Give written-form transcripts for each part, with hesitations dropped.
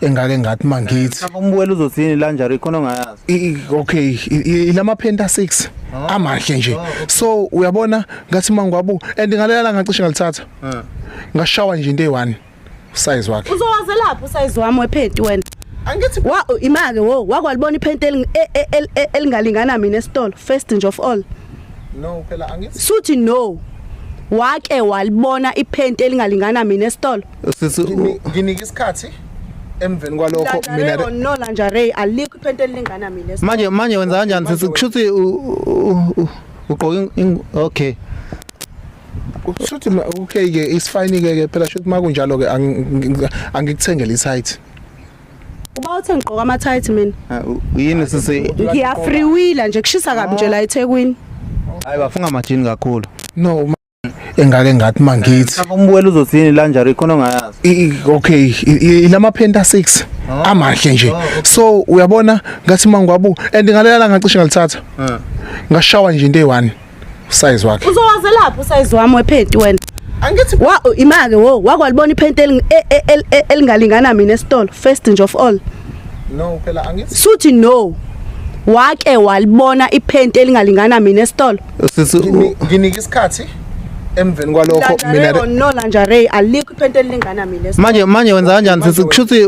Engake ngathi mangithi Umbukelo uzothini lingerie khona ongayazi. Okay, ilama Penta 6 amahle nje. So uyabona, ngathi mangwabu and ngalela ngacishe ngalithatha, ngashawa nje into eyi1 size wakhe. Uzowazelaphi usize wami wephenti wena? Angithi Wa imake wo wakwalibona iphenti elingalingana mina esitolo, first nje of all? No, phela angithi Suthi no. Wake walibona iphenti elingalingana mina esitolo? Sisi Nginika isikhathi, emveni kwalokho mina mina no lingerie, alikho iphenti elilingana mina esitolo. Manje wenza kanjani, sisi? Kushuthi ugqoka okay. Shuthi okay ke, is fine ke phela. Shuthi makunjalo ke, angikuthengele i-tight. Uba uthe ngigqoka ama tight mina? Ah, yini, sisi? Ngiya freewheeler nje, kushisa kabi nje la eThekwini. Hayi, bafunga amajini kakhulu. No, engake ngathi mangithi Umbukelo uzothini lingerie khona ongayazi. Okay, ilama Penta 6 amahle nje. So uyabona, ngathi mangwabu and ngalela ngacishe ngalithatha, ngashawa nje into eyi1 size wakhe. Uzowazelaphi usize wami wephenti wena? Angithi Wa imake wo wakwalibona iphenti elingalingana mina esitolo, first nje of all? No, phela angithi Suthi no. Wake walibona iphenti elingalingana mina esitolo? Sisi Nginika isikhathi, emveni kwalokho mina mina no lingerie, alikho iphenti elilingana mina esitolo. Manje wenza kanjani, sisi? Kushuthi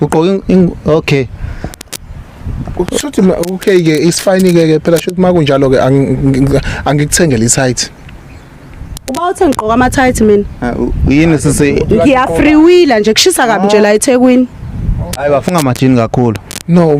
ugqoka okay. Shuthi okay ke, is fine ke phela. Shuthi makunjalo ke, angikuthengele i-tight. Uba uthe ngigqoka ama tight mina? Ah, yini, sisi? Ngiya freewheeler nje, kushisa kabi nje la eThekwini. Hayi, bafunga amajini kakhulu. No.